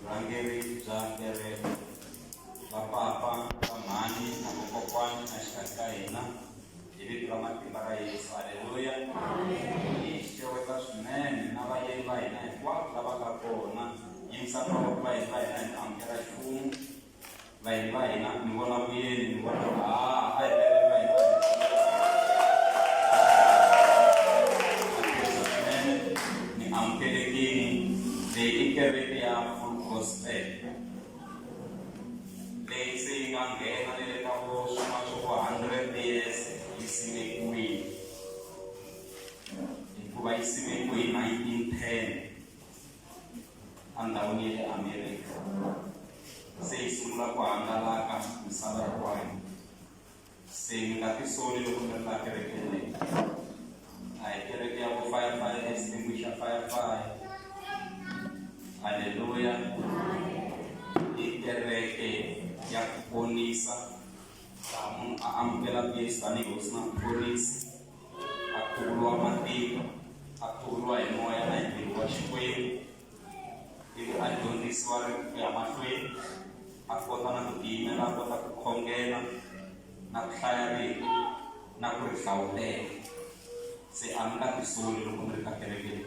Vurhangeri bya kereke, vapapa, vamhani na vakokwani exikarhi ka hina, hi vito ra matimba ra Yesu. Aleluya! Hi xeweta swinene na vayeni va hina hinkwavo lava nga kona. Yingisani mavoko vayeni va hina hi ta amukela ximfumo. Vayeni va hina ni vona vuyeni ni vona ha a hi veleni vayeni va hina swinene ni amukelekini leyi i kereke ya full gospel leyi se yi nga nghena ni le ka vo swin'wana swo vo 100 years yi simekiwile hikuva yi simekiwe hi 1910 endhawini ya le Amerika se yi sungula ku hangalaka misava hinkwayo. Se mi nga tisoli loko mi ri laha kerekeni leyi. A hi kereke ya vo fire fire extinguisher fire fire. Haleluya. I kereke ya ku ponisa laha munhu a amukelaka Yesu tanihi Hosi na Muponisi. A khuvuriwa matiko, a khuvuriwa hi moya na hi ntirho wa Xikwembu, ivi a dyondzisiwa ri ku ya mahlweni, a kota na ku tiyimela, a kota ku khongela na ku hlaya rito na ku ri hlawulela. Se a mi nga tisoli loko mi ri ka kereke leyi.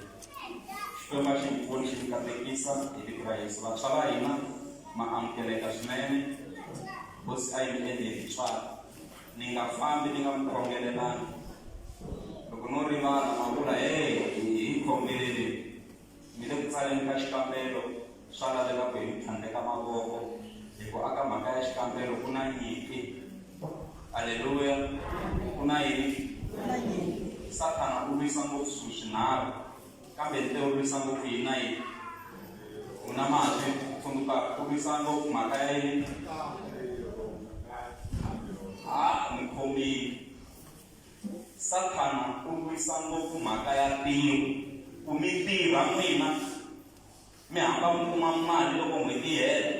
Xikwembu a xi mi pfuni xi mi katekisa hi vito ra Yesu. Vantshwa va hina ma amukeleka swinene. Hosi a yi mi endli hi tintswalo. Ni nga fambi ni nga mi khongelelangi. Loko no rivala ma vula, Hey, hi khongeleleni. Mi le ku tsaleni ka xikambelo, swa laveka ku hi mi tlhandleka mavoko, hi ku aka mhaka ya xikambelo ku na nyimpi. Aleluya! Ku na yini? Sathana u lwisa ngopfu swilo swinharhu, kambe nte u lwisa ngopfu yini na yini? N'wina ma ha swi tsundzukaka? U lwisa ngopfu mhaka ya yini? Ha mi khomile. Sathana u lwisa ngopfu mhaka ya ntirho, ku mi tirha n'wina mi hamba mi kuma mali loko n'hweti yi hela,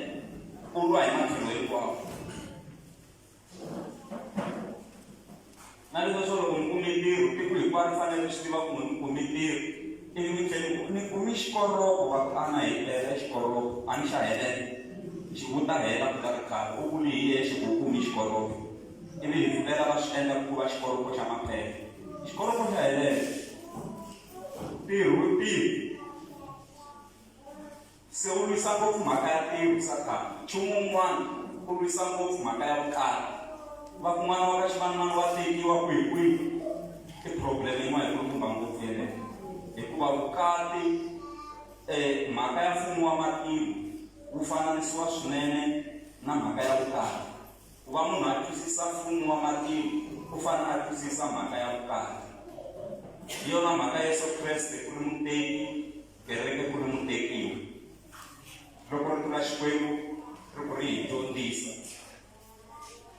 u lwa hi matlhelo hinkwawo. Na leswo swo loko mi kume ntirho tiko hinkwaro ri fanele ri swi tiva ku mi kume ntirho ivi mi tlhela mi ku ni kume xikoroko va ku ana hi hela xikoroko a ni xa helela xi wu ta hela ku nga ri khale u vuli hi yexe ku u kume xikoroko ivi hi pfukela va swi endla ku va xikoroko xa maphepha xikoroko xa helela ntirho wu ntirho Se u lwisa ngopfu mhaka ya ntirho, Sathana. Nchumu wun'wana, u lwisa ngopfu mhaka ya vukati. Va ku n'wana wa ka xivanimani wa tekiwa kwihi-kwihi. I problem yin'wana yikulukumba ngopfu yeleyo. Hikuva vukati, eh, mhaka ya mfumo wa matilo wu fananisiwa swinene na mhaka ya vukati. Ku va munhu a twisisa mfumo wa matilo, u fanele a twisisa mhaka ya vukati. Hi yona mhaka Yesu Kreste ku ri muteki Kereke ku ri mutekiwa. Loko rito ra Xikwembu ri ku ri hi dyondzisa.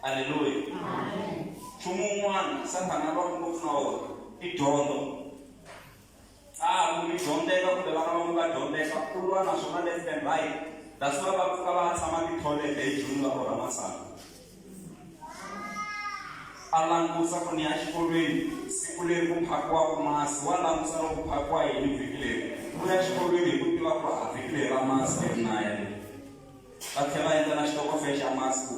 Aleluya. Nchumu wun'wana Sathana a lwaka ngopfu na wona i dyondzo. A ku mi dyondzeka kumbe vana va n'wi va dyondzeka, u lwa na swona left and right. That's why va pfuka va ya tshama tithoyilete hi June va orha masana. A langusa ku ni ya xikolweni siku leri ku phakiwaka masi, wa langusa loko ku phakiwa yini vhiki leri. U ya xikolweni hi ku tiva ku a vhiki leri ra masi leri na ya leri. Va tlhela va endla na xitokofela xa masi ku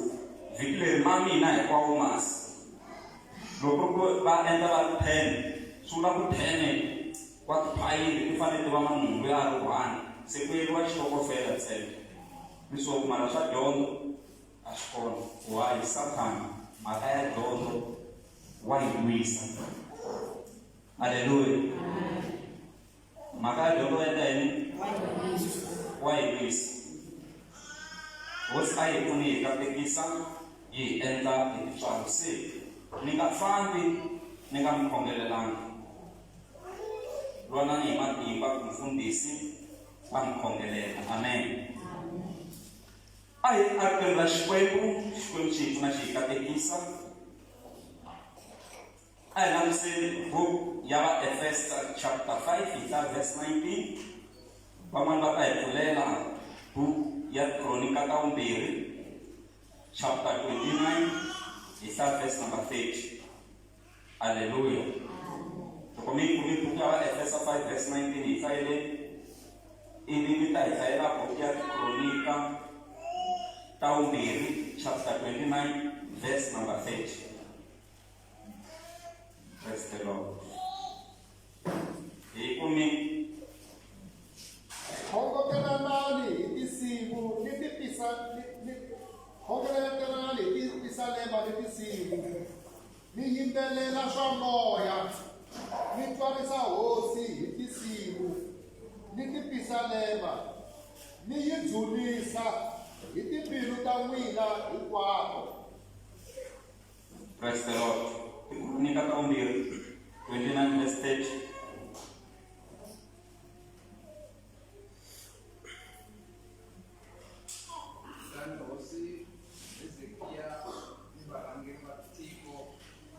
vhiki leri ma mina hinkwawo masi. Loko ku ri ku va endla va ri ten, swi vula ku ten wa tiphayili ti fanele ti va na munhu loyi a ri one. Se ku endliwa xitokofela ntsena. Leswo ku mara swa dyondzo A swi kona. Why? Sathana, mhaka ya dyondzo wa yi lwisa. Aleluya. Mhaka ya dyondzo wa endla yini? Wa yi lwisa. Hosi a yi pfuni yi katekisa yi hi endla hi tintswalo. Se ni nga fambi ni nga mi khongelelangi. Lwanani hi matimba ku mfundhisi a mi khongelela. Amen. A hi eritweni ra Xikwembu, Xikwembu xi hi pfuna xi hi katekisa. A hi langutiseni book ya Vaefesa chapter 5 hi ta verse 19. Van'wana va ta hi pfulela book ya Kronika ta vumbirhi chapter 29 hi ta verse number 30. Aleluya. Loko mi yi kumi buku ya Vaefesa 5 verse 19 hi hlayeleni ivi mi ta hi hlayela buku ya Tikronika. ta vumbirhi chapter 29 verse number 30. Praise the Lord. Hi kumi Khongotelanani hi tinsimu ni tipisa ni ni khongotelanani hi tipisalema ni tinsimu mi yimbelela swa moya mi twarisa hosi hi tinsimu ni tipisalema mi yi dzunisa hi timbilu ta n'wina hinkwato. Praise the Lord. Tikronika ta vumbirhi 29 verse 30. Kutani hosi Hezekiya ni varhangeri va tiko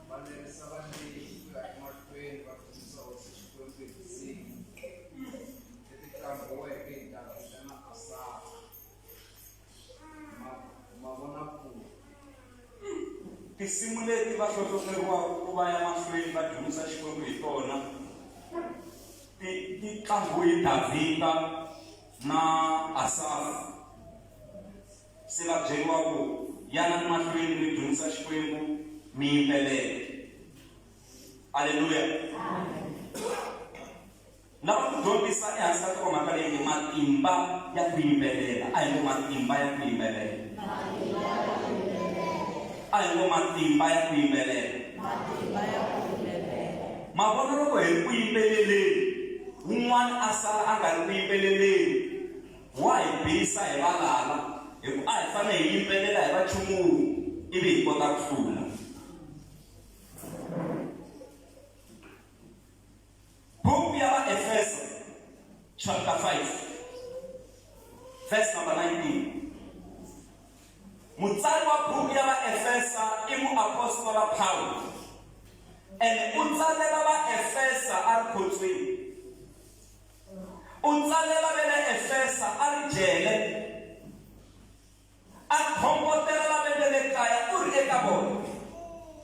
va lerisa Valevhi ku ya emahlweni va dzunisa hosi Xikwembu hi tinsimu leti qambhiweke hi Davhida na Asafa, mavonakule. Tinsimu leti va hlohloteriwaka ku va ya mahlweni va dzunisa Xikwembu hi tona ti ti tlangiwe hi Davhida na Asafa. Se va byeriwa ku yanani mahlweni mi dzunisa Xikwembu mi yimbelela. Aleluya. Lava ku dyondzisa ehansi ka nhlokomhaka leyi nge matimba ya ku yimbelela. A hi ngo matimba ya ku yimbelela. A hi ngo matimba ya ku yimbelela. Ma vona loko hi ri ku yimbeleleni, wun'wana a sala a nga ri ku yimbeleleni, wa hi bisa hi valala hi ku a hi fanele hi yimbelela hi va nchumu wun'we ivi hi kota ku hlula. Buku ya Vaefesa chapter 5 verse number 19. Mutsari wa buku ya Vaefesa i muapostola Pawulo and u tsalela Vaefesa a ri khotsweni. U tsalela va le Efesa a ri jele. A khongotela lava nga le kaya, u ri eka vona,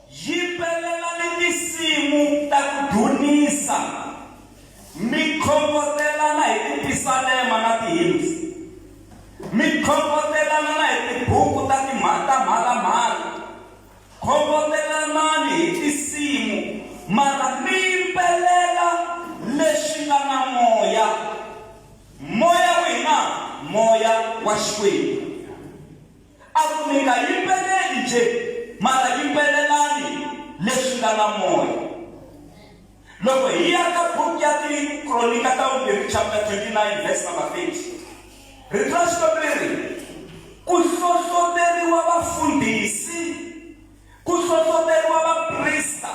Yimbelelani tinsimu ta ku dzunisa, mi khongotelana hi tipisalema na ti-hymns, mi khongotelana na hi tibuku ta ta mhalamhala, khongotelanani hi tinsimu, mara mi yimbelela leswi nga na moya. Moya wihi na? Moya wa Xikwembu. A ku mi nga yimbeleli njhe, mara yimbelelani leswi nga na moya. Loko hi ya ka buku ya Tikronika ta vumbirhi chapter 29 verse number 30, rito ra Xikwembu leri ri, Ku hlohloteriwa vafundhisi, ku hlohloteriwa vaprista,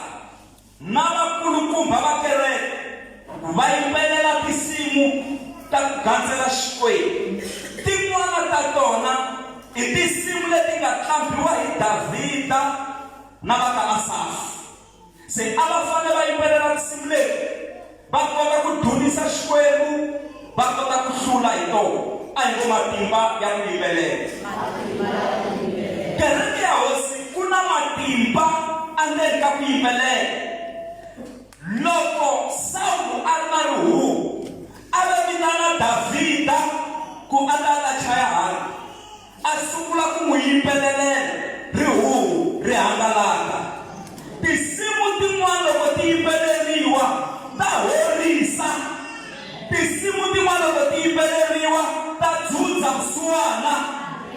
Na vakulukumba va kereke va yimbelela tinsimu ta ku gandzela Xikwembu. Tin'wana ta tona i tinsimu leti nga qambhiwa hi Davhida na va ka Asafu. Se a va fanele va yimbelela tinsimu leti va kota ku dzunisa Xikwembu, va kota ku hlula hi tona. A hi ngo matimba ya ku yimbelela. Kereke ya Hosi ku na matimba endzeni ka ku yimbelela. Loko Sawulo a ri na rihuhu, a va vitana Davhida ku a ta a ta chaya harhi. A sungula ku n'wi yimbelelela, rihuhu ri hangalaka. Tinsimu tin'wana loko ti yimbeleriwa ta horisa. Tinsimu tin'wana loko ti yimbeleriwa ta dzundza vusiwana.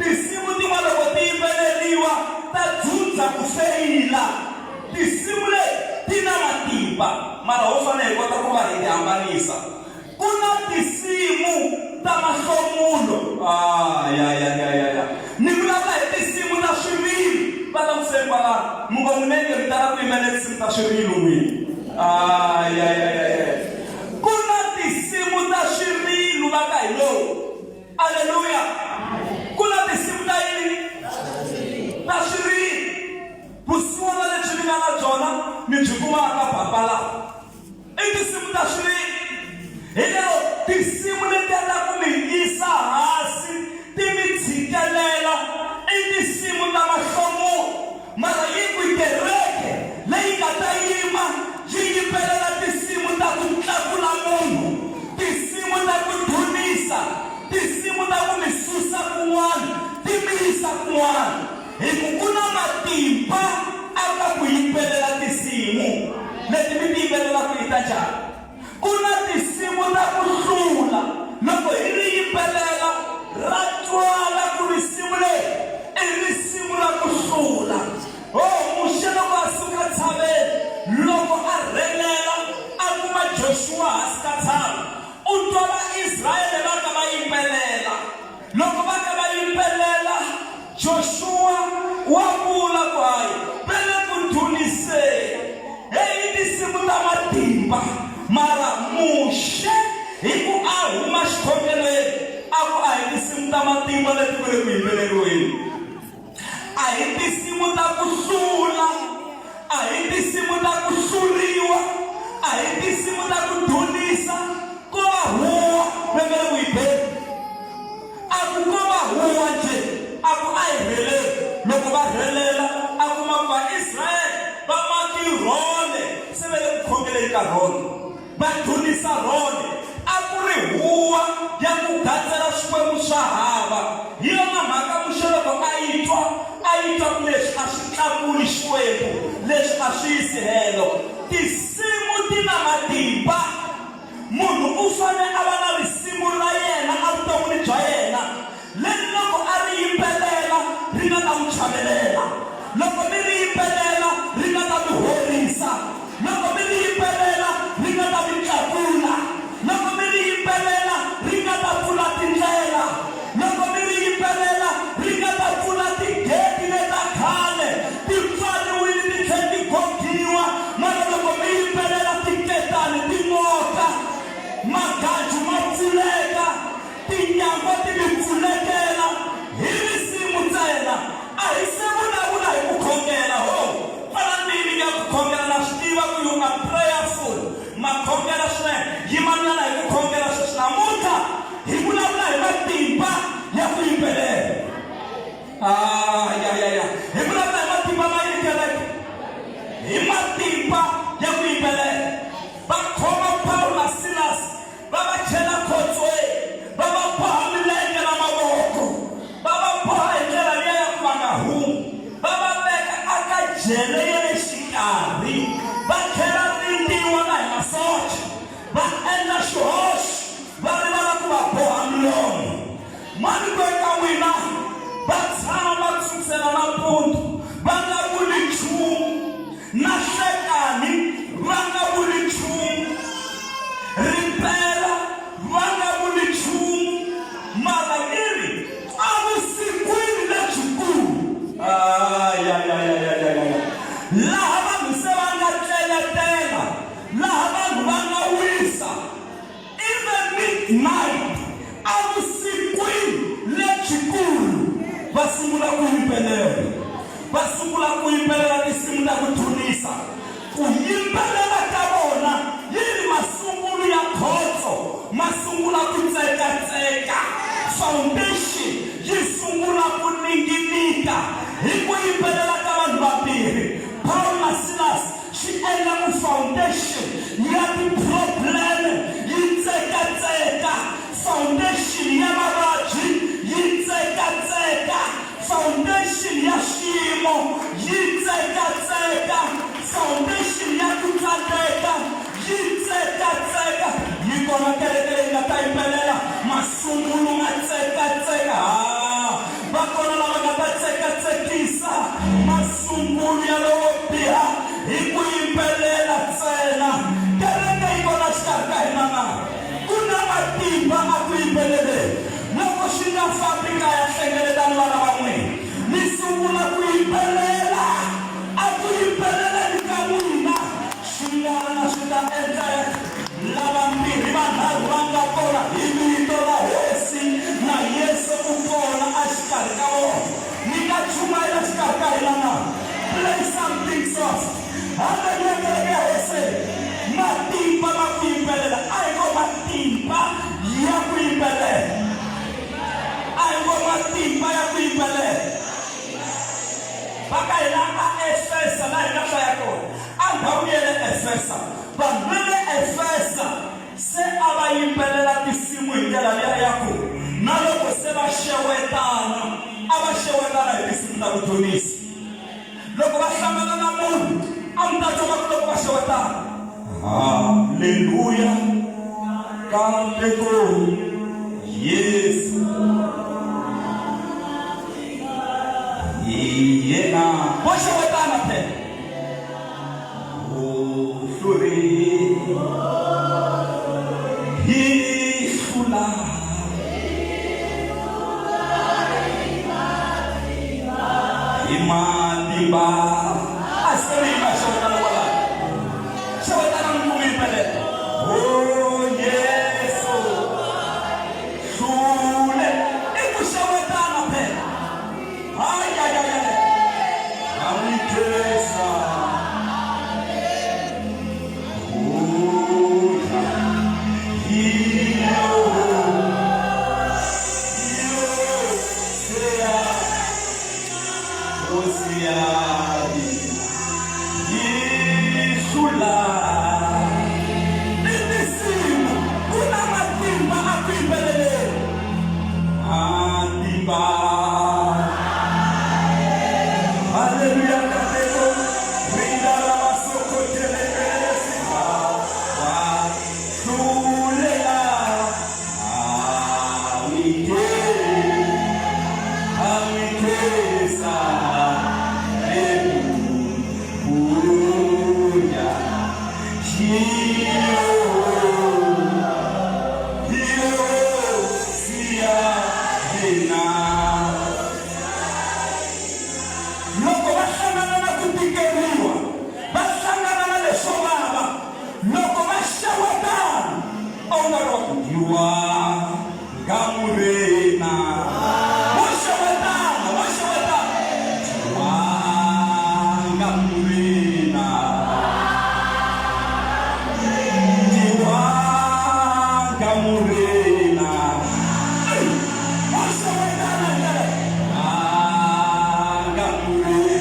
Tinsimu tin'wana loko ti yimbeleriwa ta dzundza ku feyila. Tinsimu leti ti na matimba, mara ho fanele hi kota ku va hi ti hambanisa. Ku na tinsimu ta mahlomulo. Ah, ya, ya, ya, ya, ya. Ni vulavula hi tinsimu ta swirilo. Va langutiseni kwalano. Mi ngo n'wina inge mi tala ku yimbelela tinsimu ta swirilo n'wina. Ah, ya, ya, ya, ya. Ku na tinsimu ta swirilo va ka hi lowu. Aleluya. Ku na tinsimu ta yini? Ta swirilo. Vusiwana lebyi mi nga na byona mi byi kuma ka papa laha. I tinsimu ta swirilo. Hi lero tinsimu letiya ta ku mi yisa hansi ti mi tshikelela i tinsimu ta mahlomulo. Mara yi kwi kereke leyi nga ta yima yi yimbelela tinsimu ta ku tlakula munhu, tinsimu ta ku dzunisa. dzunisa kun'wana hi ku ku na matimba a ka ku yimbelela tinsimu leti mi ti yimbelelaka i ta njhani. Ku na tinsimu ta ku hlula loko hi ri yimbelela ra twala ku risimu leri i risimu ra ku hlula. Ho Muxe loko a suka tshaveni loko a rhelela a kuma Joshua hansi ka tshava u twa Vaisrayele va ka va yimbelela. Loko va ka va yimbelela, Joshua wa vula ku hayi va le ku dzuniseni. Heyi i tinsimu ta matimba. Mara Muxe hi ku a huma xikhongelweni a ku a hi tinsimu ta matimba leti ku le ku yimbeleriweni. A hi tinsimu ta ku hlula, a hi tinsimu ta ku hluriwa, a hi tinsimu ta ku dzunisa, ko va huwa va nga le ku yi beni. A ku ko va huwa njhe, a ku a hi rheleli. Loko va rhelela, a kuma ku Vaisrayele va maki rhole, se va le ku khongeleni ka rhole. Va dzunisa rhole. A ku ri huwa ya ku gandzela swikwembu swa hava. Hi yona mhaka Muxe loko a yi twa, a yi twa ku leswi a swi tlakuli Xikwembu, leswi a swi yisi helo. Tinsimu ti na matimba. Munhu u fanele a va na risimu ra yena evuton'wini bya yena, leri loko a ri yimbelela ri nga ta n'wi chavelela, loko mi ri yimbelela ri nga ta mi horisa, loko mi ri yimbelela ri nga ta mi tlakula, loko mi ri yimbelela ri nga ta pfula tindlela, loko mi ri yimbelela ri nga ta pfula tigeti leta khale ti pfariwile ti tlhela ti gogiwa, mara loko mi yimbelela tiketani ti n'oka, magaju ma pfuleka. Tinyangwa ti mi pfulekela hi risimu ntsena. A hi se vulavula hi ku khongela. Ho, pfala mbilu ya ku khongela. Na swi tiva ku you are prayerful. Ma khongela swinene. Yimanyana hi ku khongela sweswi. Namuntlha hi vulavula hi matimba ya ku yimbelela. Ah, ya, ya, ya. Hi vulavula hi matimba ma yini kereke? Hi matimba ya ku yimbelela. Va khoma Pawulo na Silasi va va chela khotsweni, va va boha milenge na mavoko, va va boha hi ndlela liya ya ku va nga humi, va va veka aka jele ya le xikarhi, va tlhela rindziwa na hi masocha, va endla xihoxo, va rivala ku va boha milomo. Mani ku eka n'wina va tshama va tshunxela nampundzu va nga vuli nchumu, na nhlekani va nga vuli nchumu, rimpela va nga vuli nchumu, mara yi ri evusikwini lebyikulu. Ayayayayayaya! Laha vanhu se va nga tleletela, laha vanhu va nga wisa. In the midnight, evusikwini lebyikulu, va sungula ku yimbelela. Va sungula ku yimbelela tinsimu ta ku dzunisa. Ku yimbelela ka vona yi ri masungulo ya khotso ma sungula ku tsekatseka. Foundation yi sungula ku ninginika hi ku yimbelela ka vanhu vambirhi, Paul na Silas. Swi endla ku foundation ya ti-problem yi tsekatseka, foundation ya mavabyi yi tsekatseka, foundation ya swiyimo yi tsekatseka, foundation ya ku tsandzeka yi tsekatseka. Yi kona kereke leyi nga ta yimbelela masungulo ma tsekatseka. Ha, va kona lava nga ta tsekatsekisa masungulo ya lowo biha hi ku yimbelela ntsena. Kereke yi kona xikarhi ka hina na? Ku na matimba a ku yimbeleleni. Loko swi nga fambi kaya, hlengeletani vana va n'wina mi sungula ku yimbelela. A ku yimbeleleni ka n'wina swin'wana swi ta endleka. Lavambirhi vanharhu va nga kona hi vito ra Hosi, na Yesu u kona exikarhi ka vona. Ni nga chumayela xikarhi ka hina na? Play something soft. Haleluya, kereke ya Hosi. Matimba ma ku yimbelela. A hi ngo matimba ya ku yimbelela. A hi ngo matimba ya ku yimbelela. Va ka hina a Efesa, laha hi nga hlaya kona, a ndhawini ya le Efesa, vanhu va le Efesa se a va yimbelela tinsimu hi ndlela liya ya ku na loko se va xewetana, a va xewetana. ta ku dzunisa. Loko va hlangana na munhu a mi ta twa va ku loko va xewetana haleluya kambe ku Yesu hi yena vo xewetana phela u hlurile hi hlula hi matimba a se ri va xewetana kwalaho xewetana mi ku yimbelela o Yesu hlule i ku xewetana phela hayayayaya ha n'wi khensa Hallelujah, kateko, rinda la basoko telekesi, wa hlulela, amike, amikesa, haleluya, hiyo, hiyo, siya, hina. Loko va hlangana na ku tikeriwa, va hlangana na leswo vava, loko va xewetana, a wu nga ri wa ku dyiwa nga murena. Vo xewetana, vo xewetana, dyiwa nga murena. Dyiwa nga murena. Vo xewetana ndlela nga murena.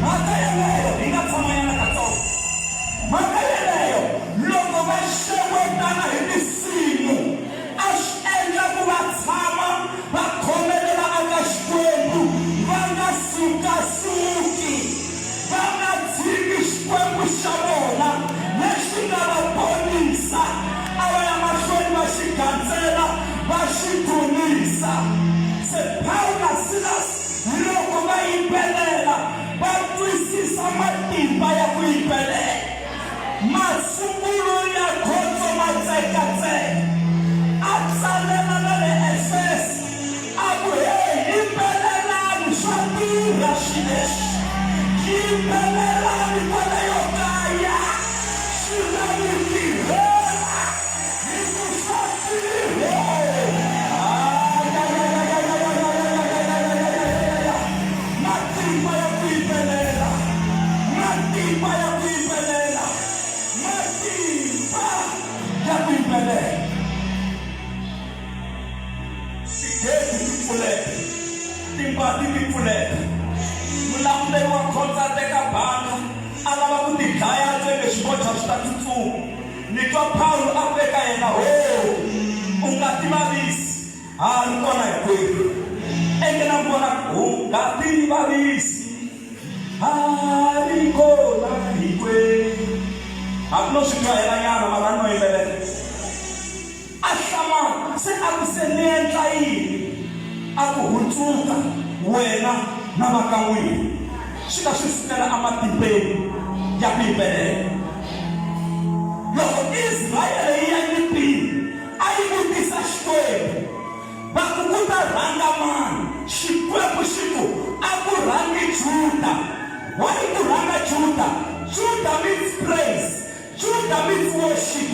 Mhaka yeleyo hi nga tshamanyana katsongo. Mhaka yeleyo loko va xewetana hi tinsimu a swi endla ku va tshama va khomelela aka Xikwembu va nga sukasuki va nga tshiki Xikwembu xa vona lexi nga va ponisa a va ya mahlweni va xi gandzela va xi dzunisa. Se Pawulo na Silas loko va yimbelela va twisisa matimba ya ku yimbelela. Masungulo ya khotso ma tsekatseka. A tsalela na le Efesa a ku hey yimbelelani swa tirha swilo leswi. Yimbelelani kwalayo kaya swi nga mi tirhela hi ku swa tirha. Matimba ya ku yimbelela, matimba ya ku yimbelela, matimba ya ku yimbelela. Tigedi ti pfuleka, timbati ti pfuleka. Mulanguteri wa khotso a teka banga a lava ku tidlaya a twe nge swibocha swi ta tsutsuma. Ni twa Pawulo a ku eka yena, Ho, u nga tivavisi, ha ri kona hinkwerhu. Enge na n'wi vona ku u nga tivavisi, ha ri kona hinkwerhu. Hambi no swi twa helanyana mara a no yimbelela. A hlamala, se a ku se ni endla yini? A ku hundzuka wena na va ka n'wina. Swi nga swi sukela ematimbeni ya ku yimbelela. Loko Israyele yi ya nyimpini. Juda. Juda means praise. Juda means worship.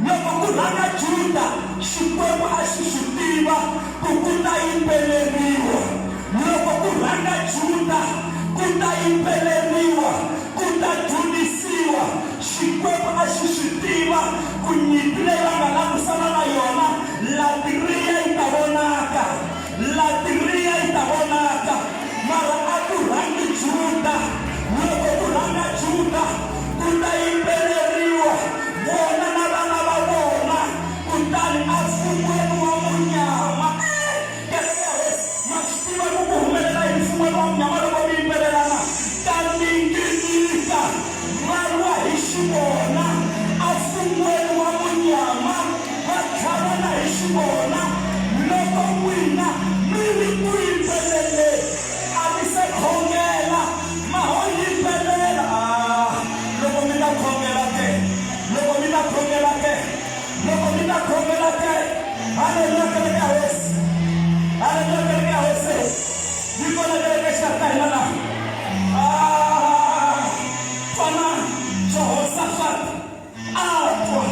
Loko ku rhanga Juda, Xikwembu a xi swi tiva ku ku ta yimbeleriwa. Loko ku rhanga Juda, ku ta yimbeleriwa, ku ta dzunisiwa. Xikwembu a xi swi tiva ku nyimpi leyi va nga langusana na yona, latiriya yi ta vonaka, latiriya yi ta vonaka. Mara a ku rhangi Juda. Loko ku rhanga Juda, ku ta yimbeleriwa vona na vana va vona, kutani a mfun'weni wa munyama. Kereke ya Hosi, ma swi tiva ku ku humelela yini mfun'weni wa munyama loko mi yimbelelana? Ta ninginika, va lwa hi xivona a mfun'weni wa munyama, va tlhavana hi xivona. Loko n'wina mi ri ku yimbeleleni, a mi se khongela, ma ho yimbelela. Ah, loko mi ta khongela ke, loko mi ta khongela ke, loko mi ta khongela ke. Haleluya, kereke ya Hosi. Haleluya, kereke ya Hosi. Yi kona kereke exikarhi ka hina laha. Ah, twana Jehoshaphat a twa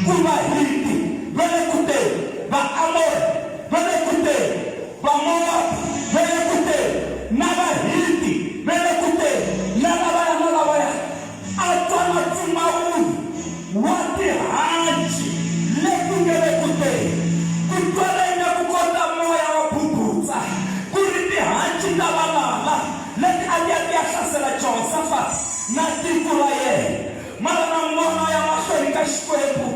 ku Vahiti va le ku teni, Vaamori va le ku teni, Vamowabu va le ku teni, na Vahiti va le ku teni, na lavaya na lavaya. A twa na mpfumawulo wa tihanci leti nge le ku teni, ku twala ingaku ko ta moya wa bubutsa, ku ri tihanci ta valala leti a ti ya ti ya hlasela Jehoxafati na tiko ra yena. Mara na n'wana a ya mahlweni ka Xikwembu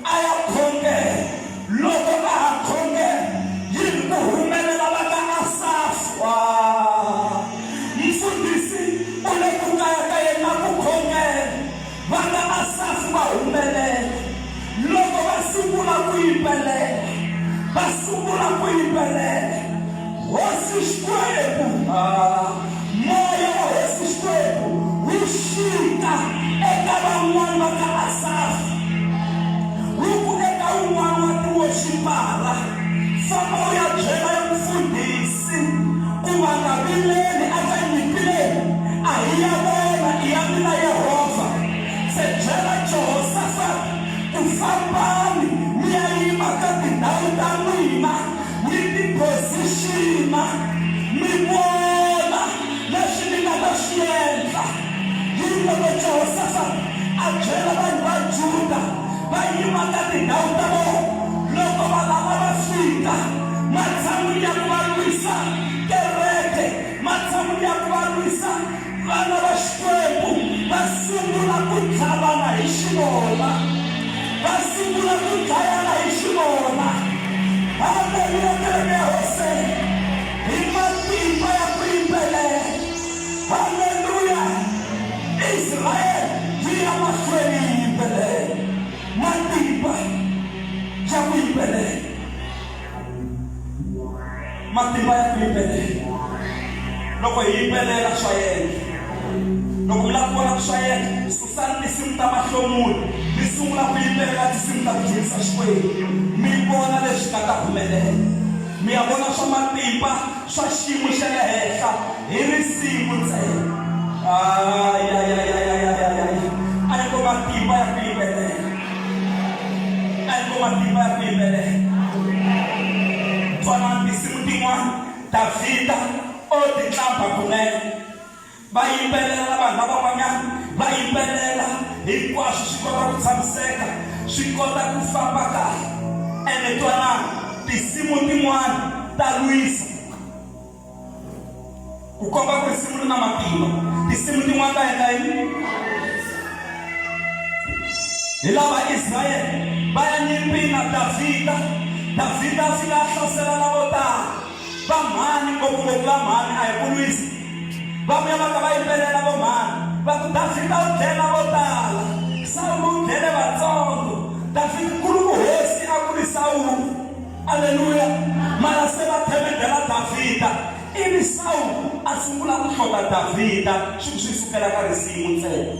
a ya khongela. Loko a ha khongela, yi ri ku humelela va ka Asafu. Ah, mfundhisi u le ku kayakayeni na ku khongela. Va ka Asafu va humelela. Loko va sungula ku yimbelela, va sungula ku yimbelela, Hosi Xikwembu, ah, moya wa Hosi Xikwembu wu xika eka van'wana va ka Asafu, wu ku eka wun'wana wa tiwoxipara, Famba u ya byela ya mufundhisi ku va nga vileli aka nyimpi leyi, a hi ya vona, i ya mina Yehovha. Se byela Jehoxafati ku fambani mi ya yima ka tindhawu ta n'wina mi tiphozixina, mi vona leswi mi nga ta swi endla. Hiloko Jehoxafati a byela vanhu va Juda va yima ka tindhawu ta vona. Loko valala va fika, matshan'wini ya ku va lwisa kereke, matshan'wini ya ku va lwisa Vana va Xikwembu va sungula ku tlhavana hi xivona, va sungula ku dlayana hi xivona. Haleluya, kereke ya Hosi, hi matimba ya ku yimbelela. Haleluya, Israyele yi ya mahlweni yi yimbelela, matimba ya ku yimbelela. Matimba ya ku yimbelela. Loko hi yimbelela swa endla. Loko mi lava ku vona ku swa endla, susani tinsimu ta mahlomulo mi sungula ku yimbelela tinsimu ta ku dzunisa Xikwembu, mi vona leswi nga ta humelela. Mi ya vona swa matimba swa xiyimo xa le henhla hi risimu ntsena. Ayayayayayayaya, a yi ngo matimba ya ku yimbelela. A yi ngo matimba ya ku yimbelela. Twanani tinsimu tin'wana Davhida o ti tlamba kunene. Va yimbelela na vanhu lavan'wanyana va yimbelela, hinkwaswo swi kota ku tshamiseka, swi kota ku famba kahle. Ene twanani, tinsimu tin'wana ta lwisa. Ku komba ku risimu ri na matimba. Tinsimu tin'wana ta endla yini? Hi lava Israyele va ya nyimpini na Davhida. Davhida a fika a hlasela lavo tala. Va mhani, ngopfungopfu va mhani, a hi ku lwisa. Va vuya va ta va yimbelela vo mhani va ku, Davhida u dlele vo tala, Sawulo u dlele vatsongo. Davhida ku ri ku hosi a ku ri Sawulo. Aleluya! Mara se va themendhela Davhida, ivi Sawulo a sungula ku hlota Davhida, swi ku swi sukela ka risimu ntsena.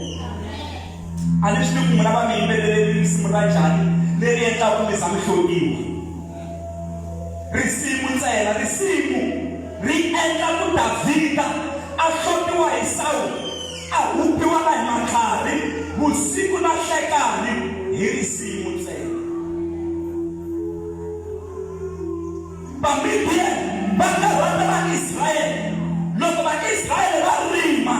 A ni swi tivi ku n'wina va mi yimbeleleli risimu ra njhani leri endlaka ku mi za mi hlotiwa. Risimu ntsena, risimu ri endla ku Davhida a hlotiwa hi Sawulo. A hupiwa na hi matlhari vusiku na nhlekani hi risimu ntsena. Vamidian va karhata Vaisrayele. Loko Vaisrayele va rima,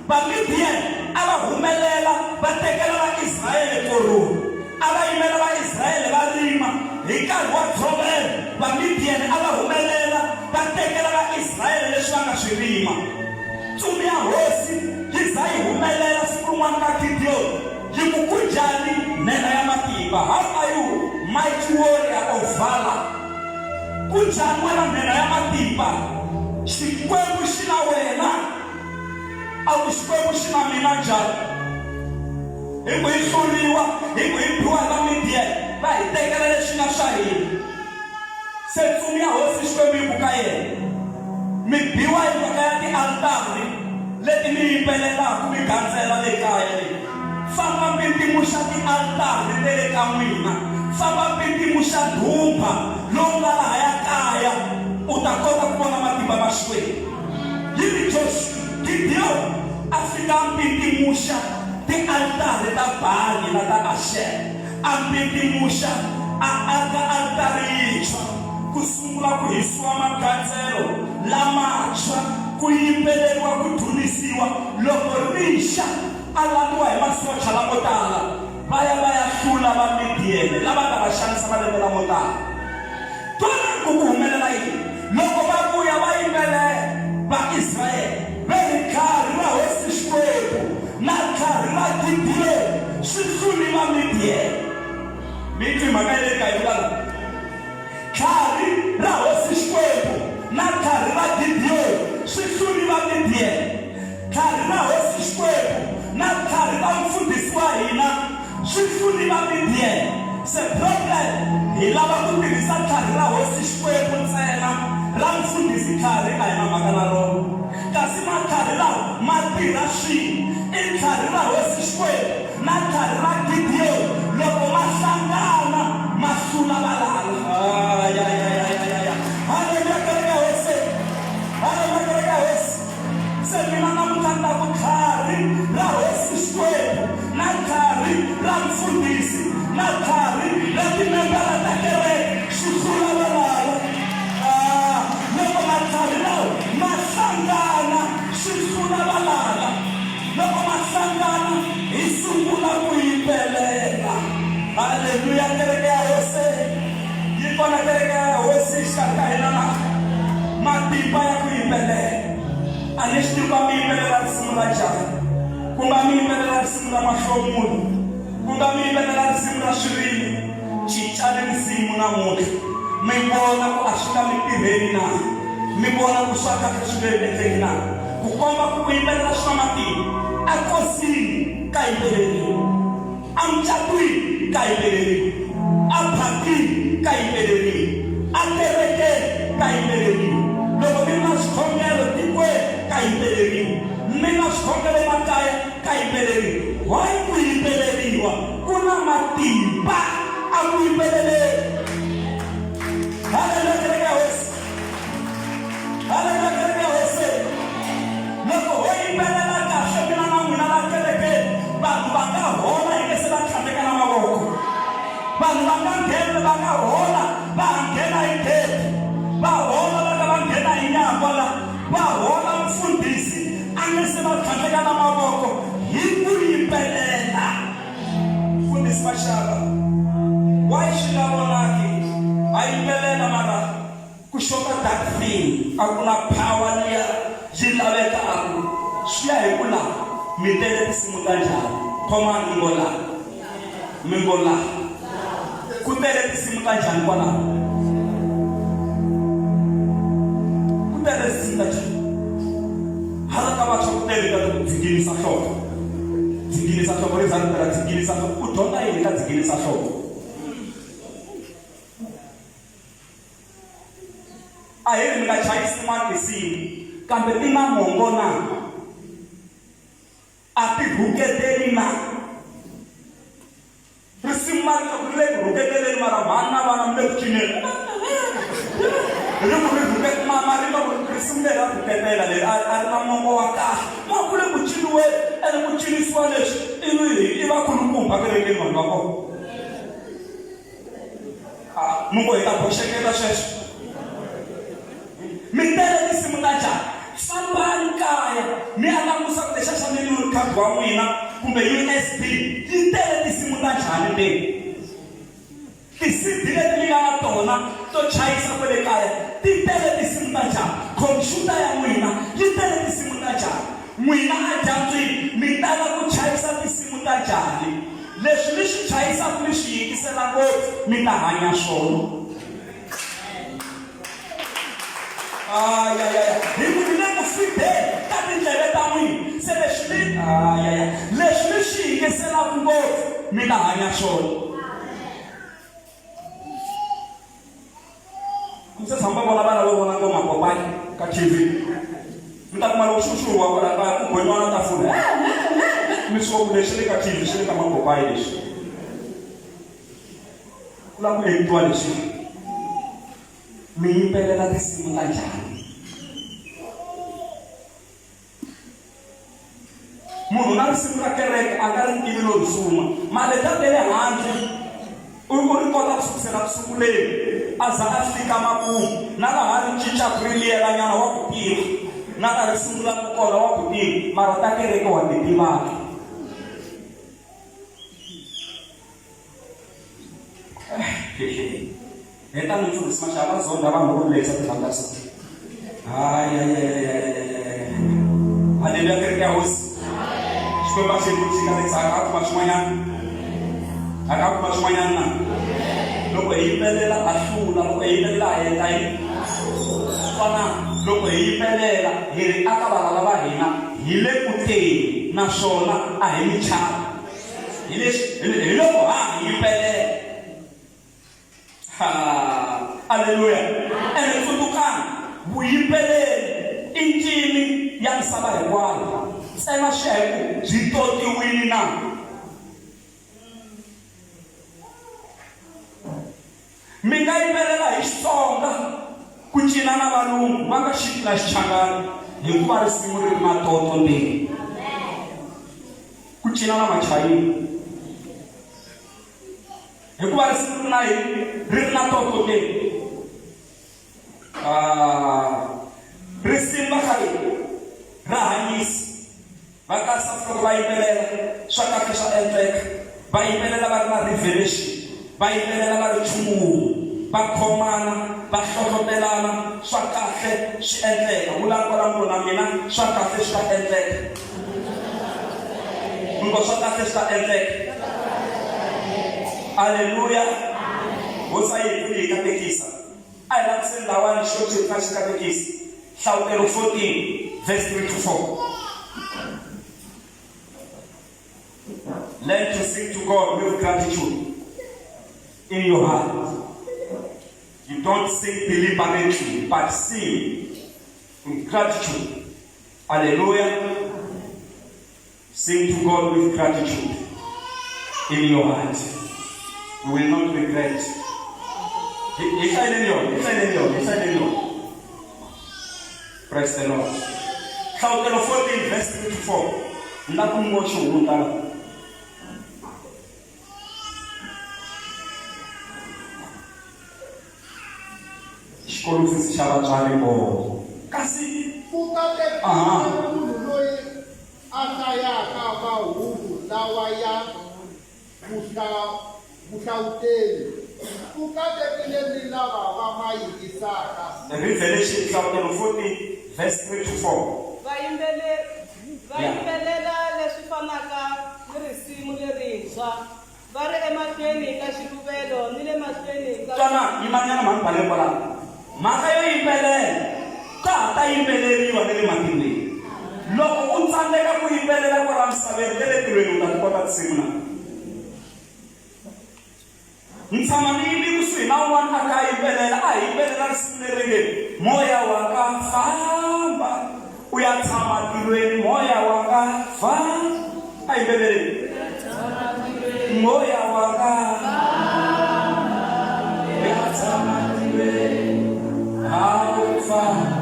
Vamidian a va humelela va tekela Vaisrayele koroni. A va yimela Vaisrayele va rima hi nkarhi wa ntshovelo, Vamidian a va humelela va tekela Vaisrayele leswi va nga swi rima. Ntsumi ya Hosi yi za yi humelela siku rin'wana ka Gidiyoni, yi ku, Kunjhani, nhenha ya matimba? How are you, mighty warrior of valor? Kunjhani wena nhenha ya matimba? Xikwembu xi na wena. A ku, Xikwembu xi na mina njhani? Hi ku hi hluriwa, hi ku hi biwa hi Vamidiyani, va hi tekela leswi nga swa hina. Se ntsumi ya Hosi Xikwembu yi ku ka yena, Mi biwa hi mhaka ya tialtari leti mi yimbelelaka mi gandzela le kaya leyi. Famba mbindzimuxa tialtari te le ka n'wina, famba mbindzimuxa ndhumbha lowu nga lahaya kaya, u ta kota ku vona matimba ma Xikwembu. Yi ri Joxuwa, Gidiyoni a fika a mbindzimuxa tialtari ta Baali na ta Axera. A mbindzimuxa, a aka altari yintshwa, ku sungula ku hisiwa magandzelo lamantshwa, ku yimbeleriwa ku dzunisiwa. Loko ri xa, a landziwa hi masocha lamo tala, va ya va ya hlula Vamidiyene lava nga va xanisa malembe lamo tala. Twana ku ku humelela yini loko va vuya va yimbelela Vaisrayele ve ri, Tlhari ra Hosi Xikwembu na tlhari ra Gidiyoni swi hluli Vamidiyene. Mi yi twi mhaka ya le ka yi vula la? Tlhari ra Hosi Xikwembu na tlhari ra Gidiyoni swi hluli Vamidiyene. Tlhari ra Hosi Xikwembu na tlhari ra mufundhisi wa hina swi hluli Vamidiyene. Se problem hi lava ku tirhisa tlhari ra Hosi Xikwembu ntsena, ra mufundhisi tlhari a hi na mhaka na rona. Kasi matlhari lawa ma tirha swin'we, i tlhari ra Hosi Xikwembu na tlhari ra Gidiyoni, loko ma hlangana ma hlula valala. Ayayayayaya! Haleluya kereke ya Hosi! Haleluya kereke ya Hosi! Se mina namuntlha ni ta ku tlhari ra Hosi Xikwembu na tlhari ra mufundhisi na tlhari ra timembara ta kereke swi hlula valala. Ah, loko matlhari lawa ma hlangana swi hlula valala. Loko ma hlangana hi sungula ku yimbelela. Haleluya kereke ya Hosi. Yi kona kereke ya Hosi exikarhi ka hina na matimba ya ku yimbelela. A ni swi tivi ku mi yimbelela risimu ra njhani. Ku nga mi yimbelela risimu ra mahlomulo, ku nga mi yimbelela risimu ra swirilo. Cincani risimu namuntlha mi vona ku a swi nga mi tirheli na, mi vona ku swa kahle swi nge endleki na. Ku komba ku ku yimbelela swi na matimba. Ekosini ka yimbeleriwa, emucatwini ka yimbeleriwa, ephatini ka yimbeleriwa, ekerekeni ka yimbeleriwa, loko mi ri na swikhongelo tikweni ka yimbeleriwa, mi na swikhongelo emakaya ka yimbeleriwa. Why ku yimbeleriwa? Ku na matimba a ku yimbeleleni. Haleluya kereke ya Hosi. Haleluya kereke ya Hosi. Loko ho yimbelela kahle mina na n'wina la kerekeni, vanhu va nga hola hi nge se va tlhandleka na mavoko. Vanhu va nga nghena va nga hola va ha nghena hi gate. Va hola va ka va nghena hi nyangwa la. Va hola mfundhisi a nge se va tlhandleka na mavoko hi ku yimbelela. Mfundhisi Mashaba, why swi nga vonaki a yimbelela mara ku xota that thing a ku na power liya yi lavekaku swi ya hi ku la mi tele tinsimu ta njhani khomani mi ngo la mi ngo la ku tele tinsimu ta njhani kwalaho ku tele tinsimu ta njhani hala ka vantshwa ku tele ta ku dzinginisa nhloko dzinginisa nhloko ri za ri tela dzinginisa nhloko u dyondza yini ka dzinginisa nhloko A hi ri mi nga chayisi tin'wana tinsimu, kambe ti na mongo na? A ti rhuketeli na? Risimu ma ri ri le ku rhuketeleni mara mhani na vana mi le ku cineni. Ri ku ri rhuke ma ma ri ku risimu leri ra rhuketela leri a ri na mongo wa kahle. Ma ku le ku ciniweni. Ene ku cinisiwa leswi ivi i vakulukumba kerekeni vanhu va kona. Ah, mi ngo hi ta boxeketa sweswo. Mi tele tinsimu ta njhani? Fambani kaya mi ya langusa ku lexa xa memory card wa n'wina kumbe USB yi tele tinsimu ta njhani ndzeni. Ti-CD leti mi nga na tona to chayisa kwale kaya ti tele tinsimu ta njhani? Khomphyuta ya n'wina yi tele tinsimu ta njhani? N'wina edyambyini mi tala ku chayisa tinsimu ta njhani? Leswi mi swi chayisaka mi swi yingisela ngopfu mi ta hanya swona. Ayayaya, hi ku ni le ku fideni ka tindleve ta n'wina. Se leswi mi ayaya, leswi mi swi yingiselaka ngopfu mi ta hanya swona. Mi se tshama va vona vana va vona ngoma kopayi ka TV. Mi ta kuma loko xi xi huwa kwala kaya ku goyiwa na tafula. Mi swi ku lexi le ka TV xi le ka makopayi lexi. Ku lava ku endliwa leswi. Mi yimbelela tinsimu ta njhani? Munhu na risimu ra kereke a nga ri tivi no ri suma. Maleta ta le handle u u ri kota ku sukusela ku sunguleni a za a fika makumu na laha ri cincaka ri liyelanyana wa ku tiva na laha ri sungulaka kona wa ku tiva mara ta kereke wa ti tivaka. Heta ni mfundhisi Mashava va zonda vanhu loko lehisa timhaka ta so. Hayi hayi hayi hayi. Haleluya kereke ya Hosi. Xikwembu a xi ku xi katekisa a kuma swin'wanyana. A ka kuma swin'wanyana na. Loko hi yimbelela ha hlula, loko hi yimbelela ha endla yini? Fana loko hi yimbelela hi ri aka valala va hina hi le ku teni naswona a hi mi chavi. Hi leswi hi loko ha ha yimbelela. Ha, aleluya. Ene tsundzukani, vuyimbeleri i ncini ya misava hinkwayo. Ntsena swi ya hi ku byi totiwile na. Mi nga yimbelela hi Xitsonga ku cina na valungu va nga xi na Xichangani hikuva risimu ri ri na toto ndzeni. Ku cina na Machayina hikuva risimu ri na yini? Ri ri na toto ndzeni. Ah, risimu va khale ra hanyisa. Va kasa loko va yimbelela, swa kahle swa endleka. Va yimbelela va ri na revelation, va yimbelela va ri nchumu wun'we, va khomana, va hlohlotelana, swa kahle swi endleka. Vulani kwala mi na mina, swa kahle swi ta endleka. Mi ngo swa kahle swi ta endleka. Aleluya. Hosi a yi hi pfuni yi katekisa. A hi langutiseni lawani Xikwembu xi hi pfuna xi katekisa. Hlavutelo 14 verse 3 to 4. Learn to sing to God with gratitude in your heart. You don't sing deliberately, but sing in gratitude. Hallelujah. Sing to God with gratitude in your heart. You will not regret. Hi hlayeleni yona, hi hlayeleni yona, hi hlayeleni yona. Praise the Lord. Hlavutelo 14 verse 3 to 4. Ni la ku mi ngo xihundla la. Xikolofisi xa vatswari vo. Kasi Ku katekile Aha. munhu loyi a hlayaka mahungu lawa ya vuhlavuteli, ku katekile ni lava va ma yingisaka. Revelation Hlavutelo 14 verse 3 to 4. Va va yimbelela leswi fanaka ni risimu lerintshwa, va ri emahlweni ka xiluvelo ni le mahlweni ka. Twana, yimanyana mhani Baleni kwalano. Mhaka yo yimbelela, ka ha ta yimbeleriwa ni le matilweni. Loko u tsandzeka ku yimbelela kwala misaveni, ta le tilweni u ta ti kota tinsimu na? Ni tshama ni yime kusuhi na un'wana a kha a yimbelela, a hi yimbelela risimu leri nge, Moya wa ka famba u ya tshama tilweni, moya wa ka famba. A yimbeleleni. Moya wa ka u ya tshama tilweni, hawu famba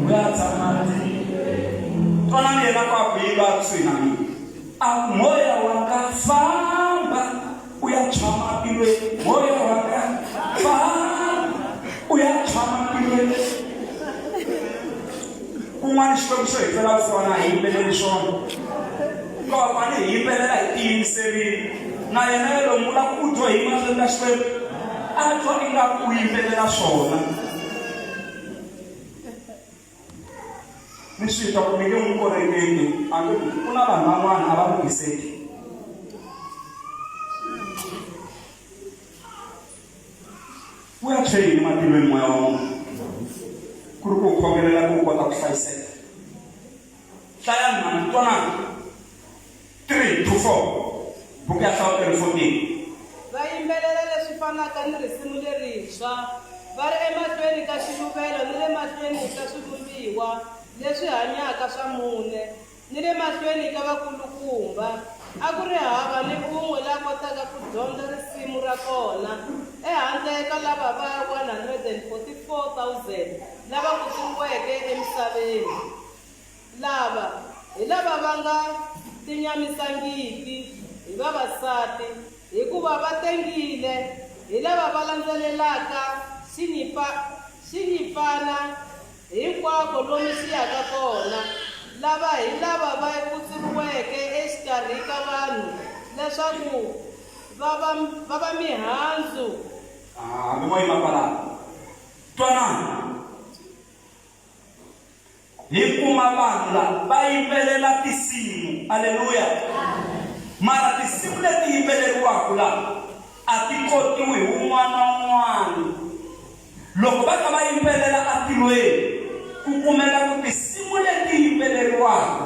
u ya tshama tilweni. Twanani yena ku a ku yimba kusuhi na mina. A ku, Moya wa nga, famba u ya tshama tilweni. Moya wa nga, famba u ya tshama tilweni. Kun'wana Xikwembu xo hi twela vusiwana a hi yimbeleli swona. Ko va fane hi yimbelela hi tiyimiserile. Na yena yoloye u lava ku u twa hi mahlweni ka Xikwembu, a twa ingaku u yimbelela swona. Ni swi twa ku mi nge n'wi koreketi, a nge ku ku na vanhu van'wana a va lunghiseki. Wu ya tshwe yini matilweni moya wa munhu? Ku ri ku wu khongelela ku wu kota ku hlayiseka. Hlayani mhani, twanani. 3 to 4, buku ya Nhlavutelo 14. Va yimbelela leswi fanaka ni risimu lerintshwa, va ri emahlweni ka xiluvelo ni le mahlweni ka swivumbiwa leswi hanyaka swa mune, ni le mahlweni ka vakulukumba. A ku ri hava ni un'we la kotaka ku dyondza risimu ra kona, ehandle ka lava va 144,000 lava kutsuriweke emisaveni. Lava hi lava va nga tinyamisangiki hi vavasati, hikuva va tengile, hi lava va landzelelaka xinyimpfana hinkwako lomu xi yaka kona. Lava hi lava va kutsuriweke exikarhi ka vanhu leswaku va va, va va mihandzu. Hambi mo yima kwalano, twanani. Hi kuma vanhu lava va yimbelela tinsimu. Aleluya! Mara tinsimu leti yimbeleriwaka la a ti kotiwi hi wun'wana na wun'wana. Loko va ka va yimbelela atilweni, ku kumeka ku tinsimu leti yimbeleriwaka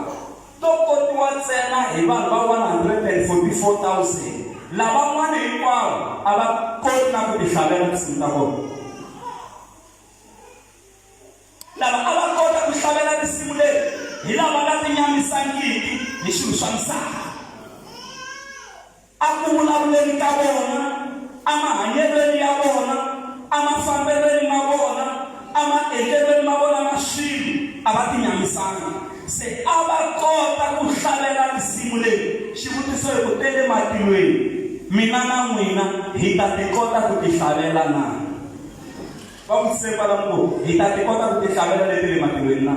to kotiwa ntsena hi vanhu va 144,000. Lavan'wana hinkwavo a va koti na ku ti hlavela tinsimu ta vona. Lava a va kota ku hlavela risimu leri hi lava nga tinyamisangiki hi swilo swa misava. A ku vulavuleni ka vona, emahanyelweni ya vona, emafambelweni ma vona, emaendlelweni ma vona ma swilo, a va tinyamisanga. Se a va kota ku hlavela risimu leri. Xivutiso i ku, Ta le matilweni, mina na n'wina hi ta ti kota ku ti hlavela na? Va vutise kwala ku, Hi ta ti kota ku ti hlavela leti le matilweni na?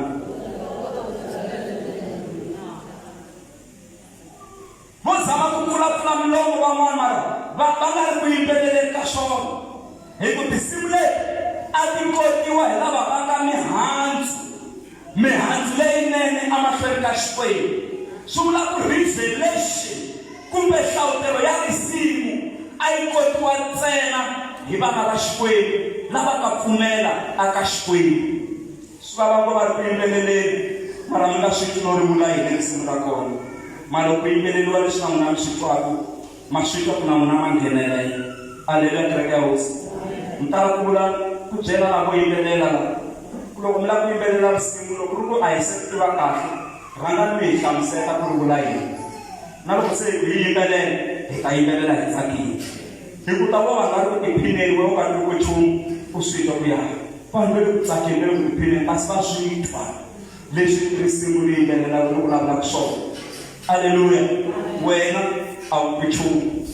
Vo zama ku pfula-pfula milomo van'wana mara va va nga ri ku yimbeleleni ka swona. Hi ku tinsimu leti a ti kotiwa hi lava va nga mihandzu, mihandzu leyinene emahlweni ka Xikwembu. Swi vula ku revelation kumbe nhlavutelo ya risimu a yi kotiwa ntsena hi vana va Xikwembu lava nga pfumela aka Xikwembu. Swi vava ngo va ri ku yimbeleleni mara mi nga swi twi no ri vula yini risimu ra kona. Mara loko ku yimbeleliwa leswi na n'wina mi swi twaku, ma swi twa ku na n'wina ma nghenelela. Aleluya kereke ya Hosi. Mi tala ku vula ku byela lavo yimbelela la ku loko mi lava ku yimbelela risimu loko ku ri ku a hi se ri tiva kahle rhangani mi hi hlamuseta ku ri vula yini. Na loko se hi yimbelela hi ta yimbelela hi tsakile. Hi ku ta vo va nga ri ku tiphineni wena u nga twi ku nchumu u swi twa ku ya vanhu va le ku tsakeni va le ku tiphineni kasi va swi twa leswi risimu ri yimbelelaka ri vulavulaka swona. Aleluya! Wena a wu twi nchumu.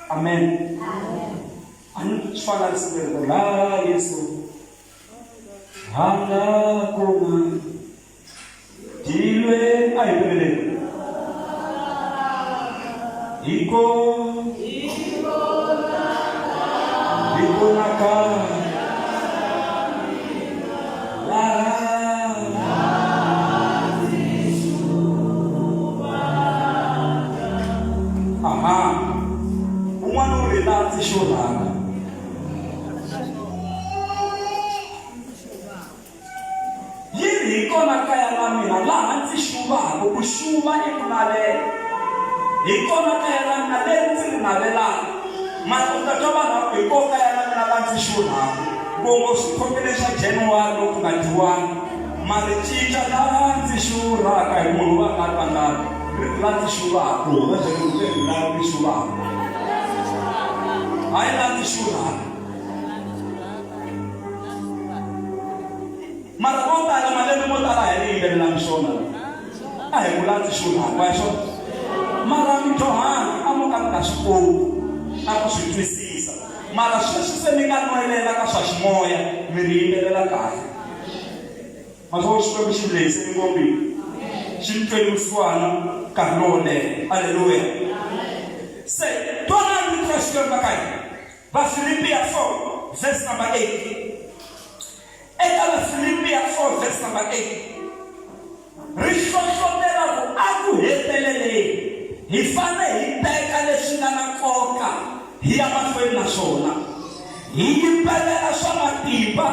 Amen. A ni swi fana na risimu leri ku la Yesu a nga kona tilweni a hi yimbeleleni hi ko hi kona ka laha aha un'wana u ri laha ndzi xurhaka Yi ri, Hi kona kaya ra mina laha ndzi xuvaka. Ku xuva i ku navela. Hi kona kaya ra mina leri ndzi ri navelaka. Mara u ta twa vanhu va ku, Hi kona kaya ra mina laha ndzi xurhaka. Ngopfu swikhongelo swa January loko ku nga dyiwanga ma ri cinca laha ndzi xurhaka hi munhu va nga tlangaka ri ri laha ndzi xuvaka. Va byela ku ri laha ndzi xuvaka. Hayi laha ndzi xurhaka. Mara vo tala malembe mo tala a hi ri yimbelelanga swona. A hi ku landzi xo lava xo. Mara mi dyohanga a mo ka mi nga swi koti na ku swi twisisa. Mara sweswi se mi nga nwelela ka swa ximoya mi ri yimbelela kahle. Maswo Xikwembu xi lehise mingombi xi mi tweli vusiwana nkarhi lowo leha. Aleluya. Se twanani rito ra Xikwembu va ka hina. Vafilipiya 4 verse number 8. Eka Vafilipiya 4 verse number 8 ri hlohlotela ku a ku heteleleni hi fane hi teka leswi nga na nkoka hi ya mahlweni na swona hi yimbelela swa matimba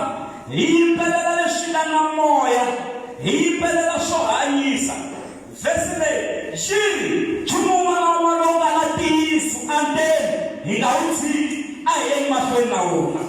hi yimbelela leswi nga na moya hi yimbelela swo hanyisa vhesi leyi yi ri nchumu wun'wana na wun'wana lowu nga na ntiyiso andzeni hi nga wu tshiki a hi yeni mahlweni na wona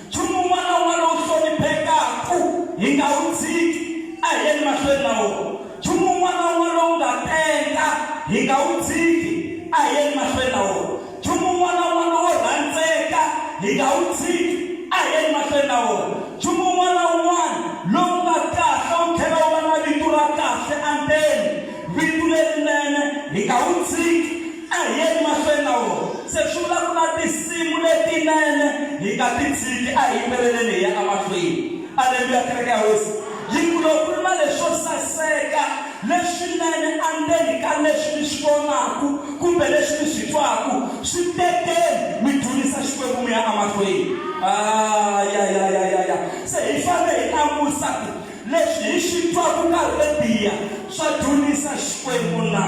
Nchumu wun'wana na wun'wana lowu hloniphekaku hi nga wu tshiki, a hi yeni mahlweni na wona. Nchumu wun'wana na wun'wana lowu nga tenga hi nga wu tshiki, a hi yeni mahlweni na wona. Nchumu wun'wana na wun'wana lowo rhandzeka hi nga wu tshiki, a hi yeni mahlweni na wona. Nchumu wun'wana na wun'wana lowu nga kahle wu tlhela wu va na vito ra kahle andzeni, vito lerinene hi nga wu tshiki, A hi yeni mahlweni na wona. Se swi vula ku na tinsimu letinene hi nga ti tshiki, a hi yimbeleleni hi ya emahlweni. Aleluya, kereke ya Hosi yi ku loko ku ri na leswo saseka leswinene endzeni ka leswi mi swi vonaku kumbe leswi mi swi twaku, swi tekeni mi dzunisa Xikwembu mi ya emahlweni. Ah, ya, ya, ya, ya, ya. Se hi fanele hi langusa ku Leswi hi swi twaka ka rhediya swa dzunisa Xikwembu na?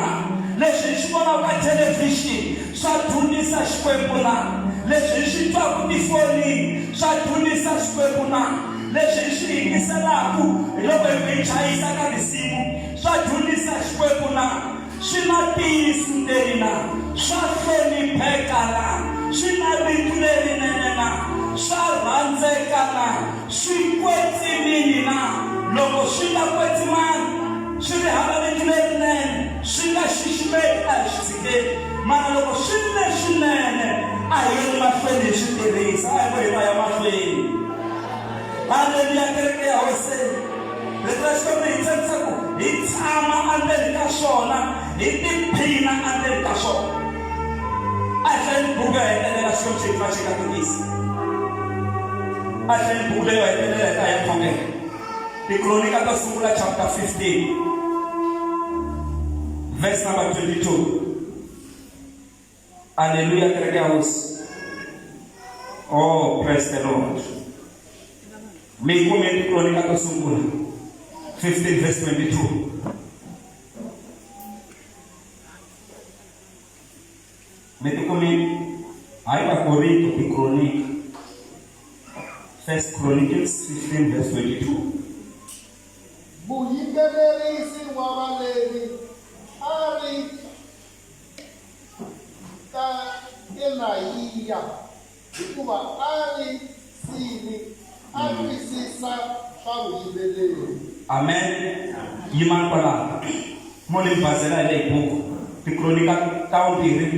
Leswi hi swi vonaka ka thelevhixini swa dzunisa Xikwembu na? Leswi hi swi twaka tifonini swa dzunisa Xikwembu na? Leswi hi swi yingiselaka hi loko hi ku hi chayisa ka tinsimu swa dzunisa Xikwembu na? Swi na ntiyiso ndzeni na? Swa hlonipheka na? Swi na vito lerinene na? Swa rhandzeka na? Swi kwetsimini na? Loko swi nga kwetsimanga, swi ri hava vito lerinene, swi nga xiximeki, a hi swi tshikeni. Mara loko swi ri leswinene, a hi yeni mahlweni hi swi tirhisa. A hi ngo hi va ya mahlweni. Haleluya, kereke ya Hosi. Rito ra Xikwembu hi tsakisa ku hi tshama endzeni ka xona, hi tiphina endzeni ka xona. A hi hlayeni buku yo hetelela Xikwembu xi hi pfuna xi katekisa. A hi hlayeni buku leyo hetelela hi ta ya khongela. Tikronika to sungula chapter 15 verse number 22. Aleluya kereke ya Hosi. Oh, praise the Lord. Mi yi kume Tikronika to sungula 15 verse 22. Mi ti kumile? Hayi Vakorinto, Tikronika. First Chronicles 15 verse 22. Muyimbelerisi wa Valevi a ri ka Kenayiya, hikuva a ri nsini, a twisisa swa vuyimbeleri. Amen. Yimani kwalaho. Mo ni mi bazela hi leyi buku. Tikronika ta vumbirhi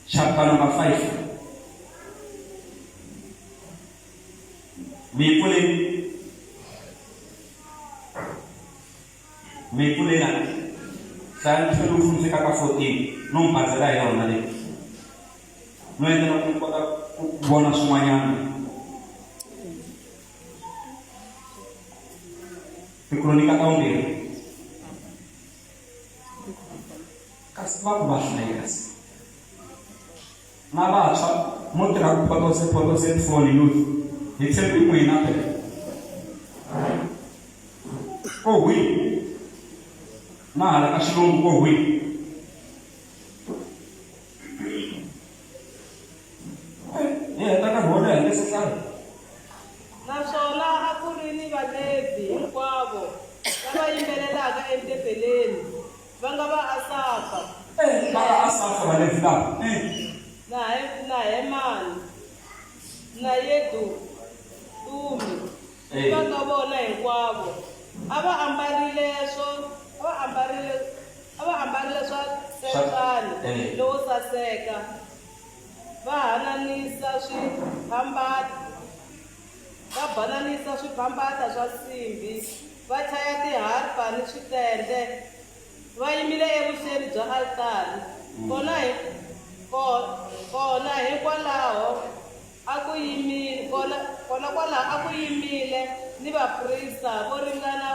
chapter number 5. Mi yi pfuleni. Mi yi pfuleni a hlaya 12 mi fika ka 14 no mi bazela hi yona leyi. No endlela ku mi kota ku vona swin'wanyana. Tikronika ta vumbirhi. Kasi va ku va hlaya kasi. Na vantshwa mo tirha ku photose photose tifoni youth hi tshembi n'wina phela. Ko hwi na hala ka xilungu ko hwi. Hi heta nkarhi wo leha hi nge se hlaya. Naswona a ku ri ni Valevhi hinkwavo lava yimbelelaka etempeleni, va nga va Asafa. Va ka Asafa, Valevhi lava. Na Hemani, na Yedutuni, ni va ka vona hinkwavo, a va ambarile swo a va ambarile a va ambarile swa ntswetswani lowo saseka, va hananisa swiphambata, va bananisa swiphambata swa nsimbhi. va chaya tiharpa ni switende, va yimile evuxeni bya altari. Kona hi kona hikwalaho a ku yimile kona kona kwalaho a ku yimile ni vaprista vo ringana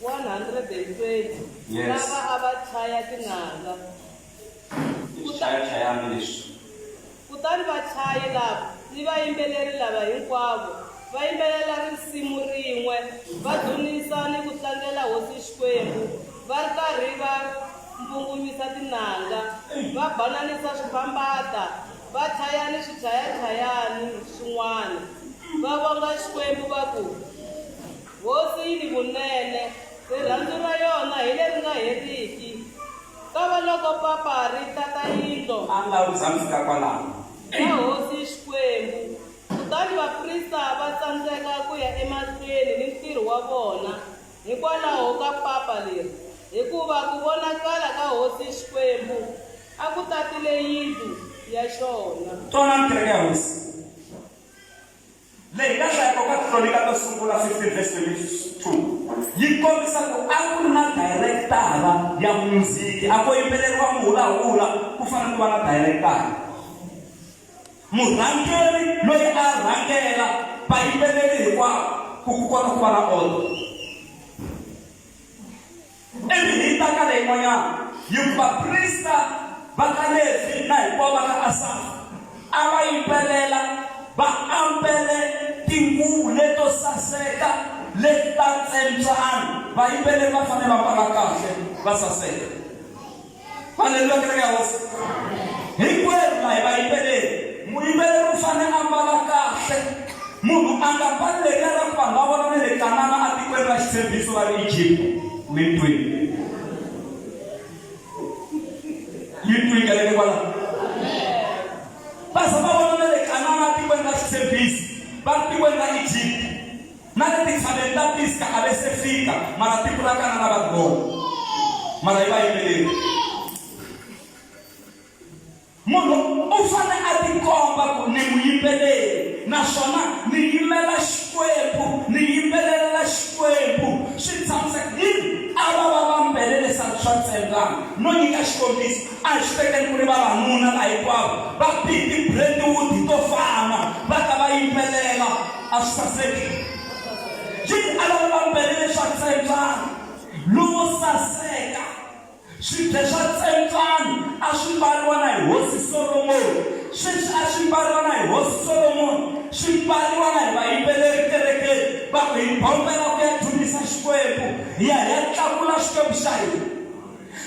120 Yes. lava a va chaya tinanga. I swichayachayani leswi. Kutani vachayi lava ni vayimbeleri lava hinkwavo va yimbelela risimu rin'we, va dzunisa ni ku tlangela Hosi Xikwembu, va ri karhi va mbungunyisa tinanga, va bananisa swifambata, va chaya ni swichayachayani swin'wana, va vonga Xikwembu va ku, Hosi yi ni vunene, rirhandzu ra yona hi leri nga heriki. Kavaloko papa ri tata yindlo. A nga wu za mi fika kwalano. Ya Hosi Xikwembu. Kutani vaprista va tsandzeka ku ya emahlweni ni ntirho wa vona hikwalaho ka papa leri, hikuva ku vonakala ka Hosi Xikwembu a ku tatile yindlu ya xona. Twanani, kereke ya Hosi. Leyi nga hlayaka ka Tikronika to Sungula 15 verse 22 yi kombisa ku a ku ri na dayirektara ya munziki, a ko yimbeleriwa muhulahula, ku fanele ku va na dayirektara, murhangeri loyi a rhangela vayimbeleri hinkwavo ku ku kota ku va na order. Ivi hi ta ka leyin'wanyana yi ku, Vaprista va ka Levhi na hinkwavo va ka Asafu a va yimbelela va ambele tinguvu leto saseka leti ta ntsembyana. Vayimbeleri va fanele va ambala kahle va saseka. Haleluya, kereke ya Hosi. Hinkwerhu la hi vayimbeleri. Muyimbeleri u fanele a ambala kahle. Munhu a nga mbali leriya ra ku vanhu va vona ni le Kanana atikweni ra xitshembiso va ri Egipta. Mi ni twini? Yi ni twini kereke kwalaho? Va za va vona na le Kanana atikweni ra xitshembiso va ri tikweni ra Egipta. Na le tintshaveni ta Pisga a ve se fika, mara tiko ra Kanana va ri vona. Mara hi vayimbeleri. Munhu u fane a tikomba ku ni muyimbeleri naswona ni yimela Xikwembu, ni yimbelelela Xikwembu. Swi tshamiseka yini a va va va mbelele swa ntsembyana? No nyika xikombiso, a hi swi tekeni ku ri vavanuna la hinkwavo va bihi ti-Brentwood to fana va ta va yimbelela. A swi saseki. Yini a lava va mbelele swa ntsembyana lowo saseka? Swibye swa ntsembyana a swi mbariwa na hi Hosi Solomoni. Sweswi a swi mbariwa na hi Hosi Solomoni, swi mbariwa na hi vayimbeleri kerekeni, va ku hi bombela ku ya dzunisa Xikwembu, hi ya hi ya tlakula Xikwembu xa hina.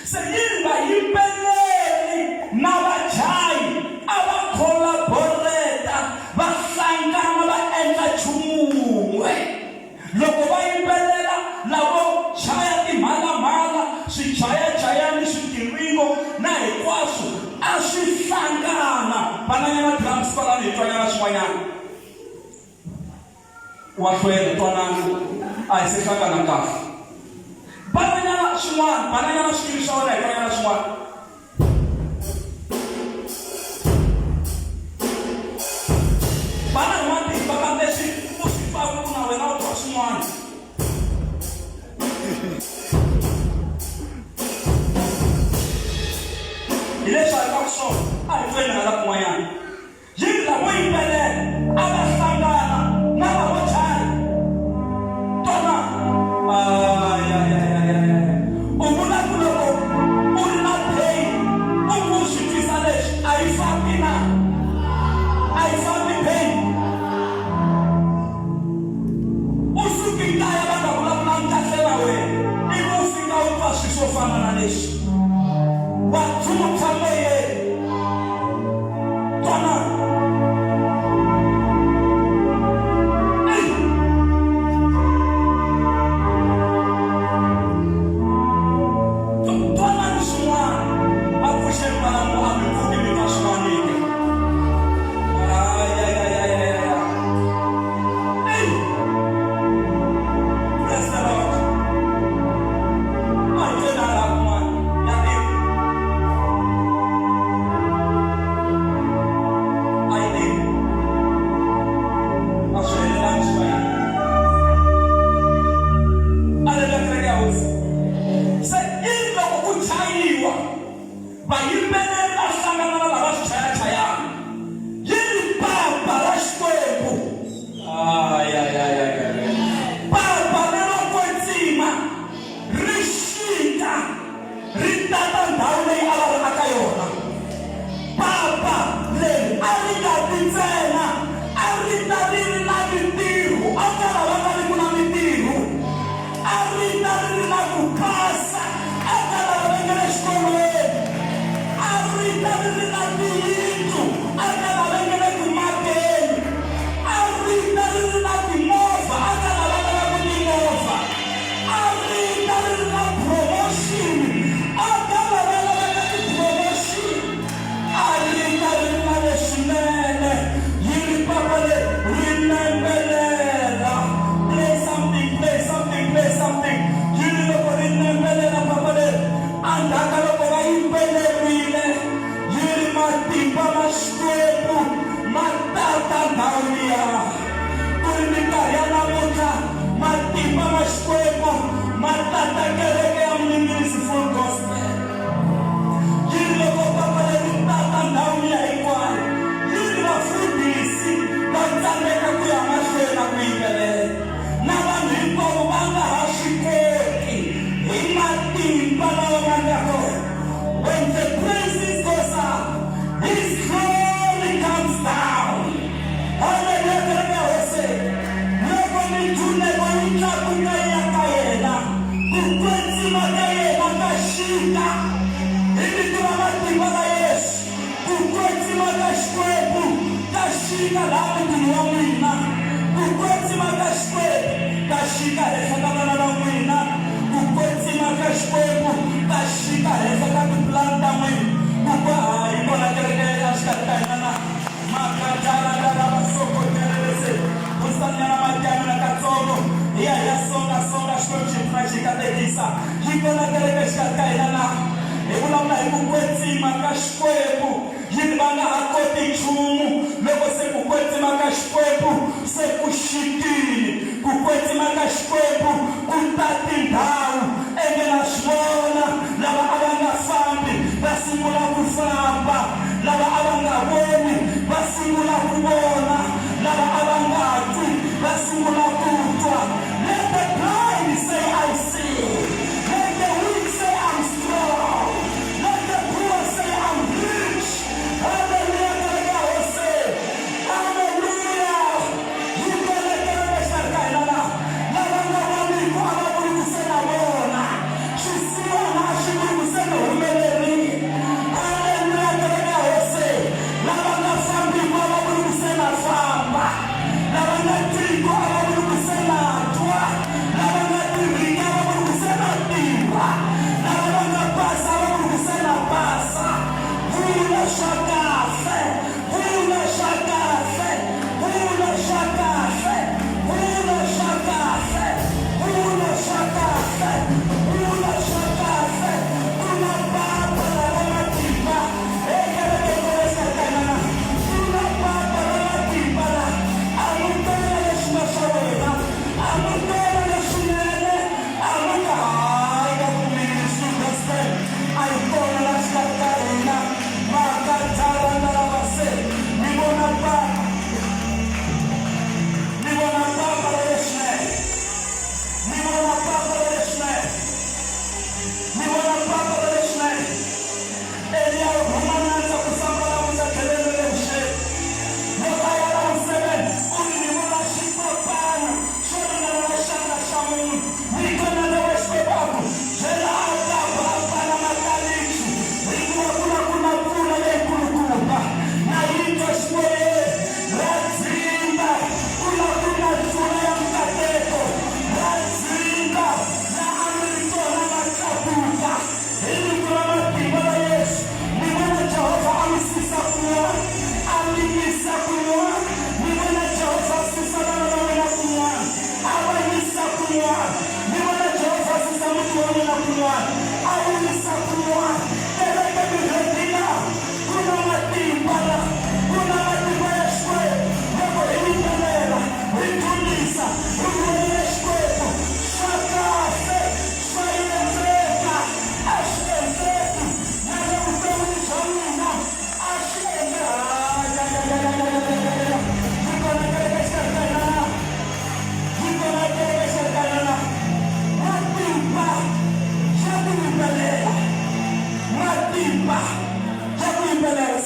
Se yini vayimbeleri na vachayi a va collaboreta, va hlangana va endla nchumu wun'we. Loko va yimbelela, lavo chaya timhalamhala, swichayachayani, switiringo na hinkwaswo a swi hlangana. Bananyana drums kwalano hi twanyana swin'wanyana. Wa hlwela twanana, a hi se hlangana kahle. Bananyana swin'wana, bananyana swikili swa wena hi twanyana swin'wana. Bana hi matimba kambe leswi u swi twaka ku na wena u twa swin'wana. Hi leswi a hi twaku swona, a hi tweni hala kun'wanyana. Yini lavo yimbelela a va hlangana na lavo chaya. Twana. Ayayayayaya. U vula ku loko u ri na pain u ku swi twisa leswi a yi fambi na? A yi fambi pain. U suki kaya va nga vulavulanga kahle na wena ivi u fika u twa swi swo fana na leswi. Wa tshutha moyeni. Twana. Ey. Twanani swin'wana. Va pfuxeni valamo a mi pfuki mi twa swin'wana ke. Ayayayayaya. Ey. Praise the Lord. A hi tweni hala kun'wana. Ya tirha. A yi tirhi. A swi helelangi swi va yini. A yimbeleriwa vayimbeleri va hlangana na lava swichayachayana yi ri papa ra Xikwembu papa lero kwetsima ri xika ri tata ndhawu leyi a va ri aka yona papa leri a ri nga ti ntsena a ri ta ri ri na mintirho a ka lava nga ri ku na mintirho a ri ta ri ri na ku phasa a ka lava va nga le xikolweni a ri ta ri ri na tiyindlu a ka lava nga le ku makeni a ri ta ri ri na timovha a ka lava lavaka timovha a ri ta ri ri na promotion a ka lava lavaka ti-promotion a ri ta ri ri na leswinene yi ri papa leri ri nembelela play something play something play something yi ri loko ri nembelela papa leri endzhaku ka loko va yimbelerile yi ri matimba ma Xikwembu ma tata ndhawu liya ku ri minkarhi ya namuntlha matimba ma Xikwembu ma tata kereke ya Mninginisi Full Gospel yi ri loko papa leri tata ndhawu liya hinkwayo yi ri vafundhisi va tsandzeka ku ya mahlweni na ku yimbelela na vanhu hinkwavo va nga ha swi koti hi matimba lawa ma nga kona when the praises goes up his glory comes down haleluya kereke ya hosi loko mindzhuneko yi tlakuka yi ya ka yena ku kwetsima ka yena ka xika hi vito ra matimba ra Yesu ku kwetsima ka Xikwembu ka xika laha mutini wa n'wina ku kwetsima ka Xikwembu ka xika henhla ka vana va n'wina ku kwetsima ka Xikwembu ka xika henhla ka tipulani ta n'wina ku kwa hayi kona kereke ya xikarhi ka hina na makatalalalavasokotelelese busanyana matiamela katsongo hi ya hi ya songa songa Xikwembu xi pfuna xi katekisa yi kona kereke xikarhi ka hina na hi vulavula hi ku kwetsima ka Xikwembu yi ri va nga ha koti nchumu loko se ku kwetsima ka Xikwembu se ku xikile ku kwetsima ka Xikwembu ku ta tindhawu ende na swi vona lava a va nga fambi va sungula ku famba lava a va nga voni va sungula ku vona lava a va nga twi va sungula ku twa let the blind say I see let the weak say I'm strong let the poor say I'm rich hallelujah kereke ya hosi hallelujah yi kona kereke xikarhi ka hina laha lava nga voniki a va vuli ku se na vona xisiwana a xi vuli ku se ni humelerile hallelujah kereke ya hosi lava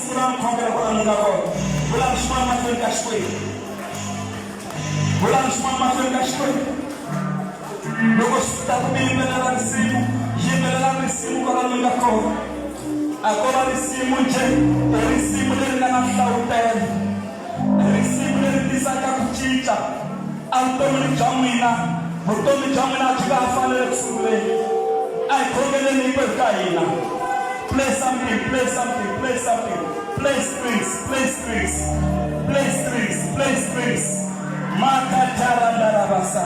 sungula mi khongela kwala mi nga kona. Vulani swin'wana mahlweni ka Xikwembu. Vulani swin'wana mahlweni ka Xikwembu. Loko swi ta ku mi yimbelela risimu, yimbelela risimu kwala mi nga kona. A ko va risimu njhe, i risimu leri nga na nhlawutelo. Risimu leri tisaka ku cinca evuton'wini bya n'wina. Vutomi bya n'wina byi nga ha fani na le ku sunguleni. A hi khongeleni hinkwerhu ka hina. Play something, play something, play something. Play strings, play strings, play strings, play strings. Makatarandarabasa.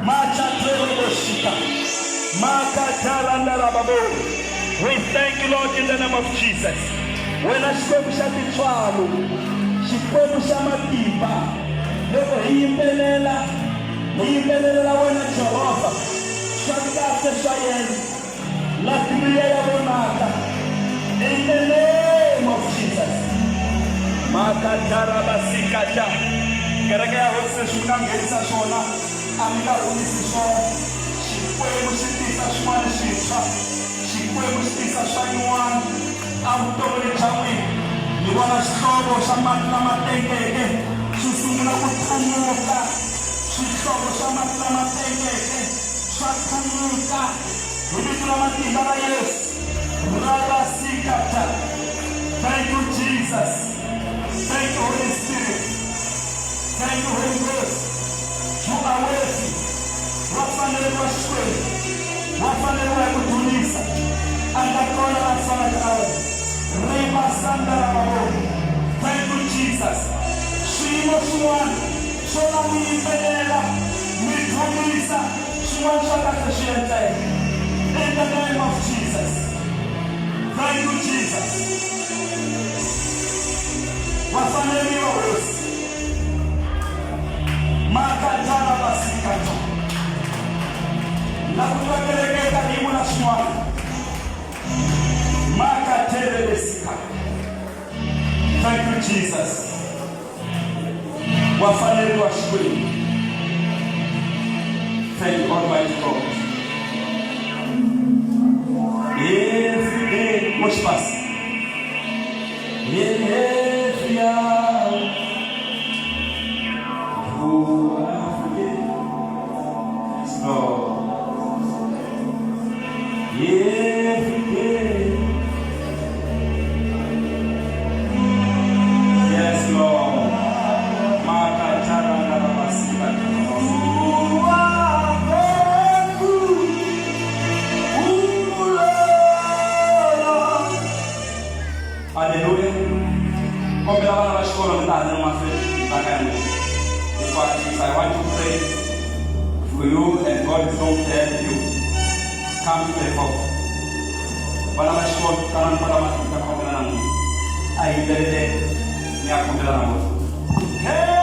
Machatreboshika. Makatarandarababo. We thank you, Lord, in the name of Jesus. Wena Xikwembu xa tintswalo, Xikwembu xa matimba, loko hi yimbelela, hi yimbelelela wena Jehovha, swa kahle swa yena, la ya vonaka. In the name of Jesus. Makatarabasikata. Kereke ya Hosi leswi mi nga nghenisa swona, a mi nga humisi swona. Xikwembu xi tisa swin'wana swintshwa. Xikwembu xi tisa swa nyuwani evuton'wini bya n'wina. Ni vona xihlovo xa mati lama tengeke xi sungula ku thumuka. Xihlovo xa mati lama tengeke swa thumuka hi vito ra matimba ra Yesu. Rabasikata. Thank you, Jesus. Thank you, Holy Spirit. Thank you, Holy Ghost. You are worthy. Wa faneriwa Xikwembu. Wa faneriwa hi ku dzunisa. A nga kona la fanaka na wena. Riba sanda ra mavoko. Thank you, Jesus. Swiyimo swin'wana swo va mi yimbelela mi dzunisa swin'wana swa kahle swi endleka. In the name of Jesus. Thank you, Jesus. Wa faneriwa Hosi. Makatala basikata. Na ku twa kereke yi karhi yi vula swin'wana. Makatelelesika. Thank you, Jesus. Wa faneriwa Xikwembu. Thank you, Almighty God. Every day, worship us. Every hour, oh, every day. Yes, Lord. Every day. Yes, Lord. Makatarandarabasika. Hallelujah. Kombela vana va xikolo mi ta hanya mahlweni ntanga ya n'wina. If I want to pray for you and God is going to help you, come to the top. Vana va xikolo tanani kwala mahlweni ta khongela na n'wina. A hi yimbeleleni ni ya khongela na vona. Hey!